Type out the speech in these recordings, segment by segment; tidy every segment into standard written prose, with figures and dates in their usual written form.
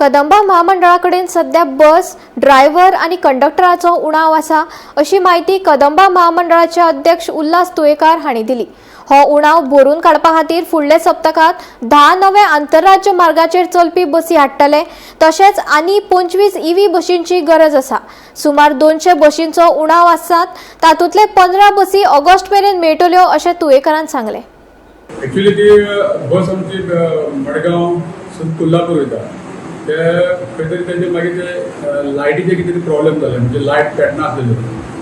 कदंबा म्हामंडळा कडेन सध्या बस, ड्रायव्हर आनी कंडक्टराचो उणाव आसा, अशी म्हायती कदंबा म्हामंडळाचे अध्यक्ष उल्हास तुयेकार हांणी दिली. हो उणाव भरून काडपा खातीर फुडल्या सप्तकांत 10 नवे आंतरराज्य मार्गाचेर चलपी बसी हाडटले. तशेंच आनी 25 इव्ही बशींची गरज आसा. सुमार 200 बशींचो उणाव आसात. तातूंतले 15 बसी ऑगस्ट मेरेन मेळटल्यो, अशें तुयेकारान सांगलें. ॲक्च्युली ती बस आमची मडगांव सून कोल्हापूर वयता. ते खंय तरी तेजे मागीर ते लायटीचे कितें तरी प्रॉब्लेम जाले, म्हणजे लायट पेटना आसलेल्यो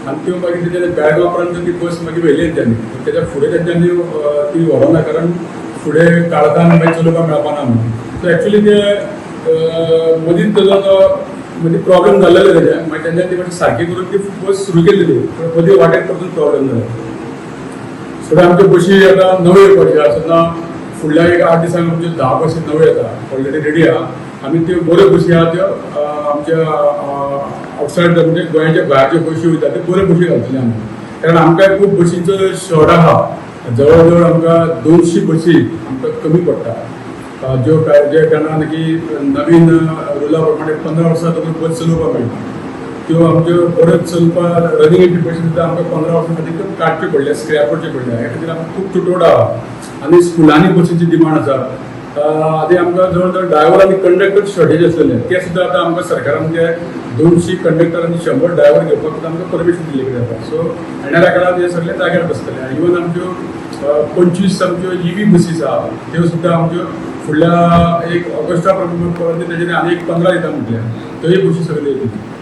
आनी त्यो मागीर तेजे बेळगांव पर्यंत ती बस मागीर व्हेली तेंच्यांनी. पूण तेच्या फुडें तेंच्यांनी ती व्हरोना, कारण फुडें काळखान मागीर चलोवपाक मेळपाना म्हणून. सो एक्चुली ते मदींच तेजो तो मदीं प्रॉब्लेम जाल्लेले तेजे, मागीर तेंच्यांनी ती मातशी सारकी करून ती बस सुरू केल्ली, पूण मदीं वाटेर परतून प्रॉब्लेम जालो. सो आमच्यो बशी आतां नव्यो येवपाच्यो आसा. तेन्ना फुडल्या एक 8 दिसांक आमच्यो 10 बसी नव्यो येता, ऑलरेडी रेडी आहा. आमी त्यो बऱ्यो बशी आहा त्यो आमच्या आवटसायड, म्हणजे गोंयाच्या भायर ज्यो बशी वयता, त्यो बऱ्यो बशी घालतले आमी, कारण आमकां खूब बशींचो शॉर्ट आहा. जवळ जवळ आमकां 200 बशी आमकां कमी पडटा, ज्यो जे कारणान की नवीन रुला प्रमाणे 15 वर्सां तुका बस चलोवपाक मेळटा. त्यो आमच्यो बऱ्यो चलपा रनिंग बशी सुद्दां आमकां 15 वर्सां खातीर त्यो काडच्यो पडल्या, स्क्रॅप करच्यो पडल्या. ह्या खातीर आमकां खूब तुटवडो आहा आनी स्कुलांनी बशींची डिमांड आसा. आदी आमकां जवळ जवळ ड्रायव्हर आनी कंडक्टर शॉर्टेज आसलेले, ते सुद्दां आतां आमकां सरकारान ते 200 कंडक्टर आनी 100 ड्रायव्हर घेवपाक सुद्दां आमकां परमिशन दिल्ली कडेन आसा. सो येणाऱ्या काळात हे सगळे जाग्यार बसतले. आनी इवन आमच्यो 25 आमच्यो इव्ही बसीस आहा, त्यो सुद्दां आमच्यो फुडल्या एक ऑगस्टा पर्यंत तेजेर आनी एक 15 दिता म्हटल्या, त्योय बशी सगळ्यो येतली.